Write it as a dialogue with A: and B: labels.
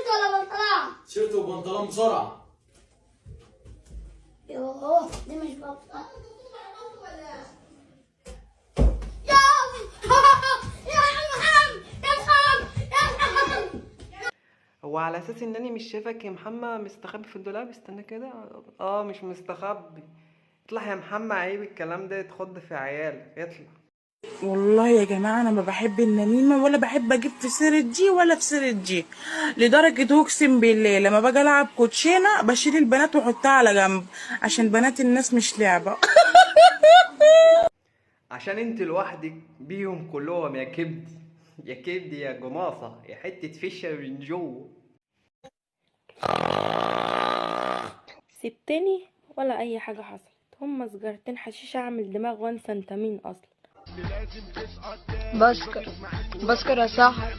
A: ولا بنطلون؟
B: تيشيرت وبنطلون بسرعة.
A: يوه دي مش بنطلون. يا يا محمد يا محمد يا محمد.
C: هو على اساس انني مش شايفك يا محمد مستخبي في الدولاب؟ استنى كده، مش مستخبي. اطلع يا محمد، عيب الكلام ده، تخض في عيالك، اطلع.
D: والله يا جماعة أنا ما بحب النميمة ولا بحب أجيب في سيرة دي ولا في سيرة دي، لدرجة أقسم بالله لما باجي ألعب كوتشينة بشيل البنات وأحطها على جنب عشان بنات الناس مش لعبة.
C: عشان انت لوحدك بيهم كلهم يا كبدي يا كبدي يا جماصة يا حتة فشة من جوه.
E: سبتني ولا اي حاجة حصلت، هما سجارتين حشيش اعمل دماغ وانسى انت مين اصلا.
F: بسكر بسكر يا صاحبي.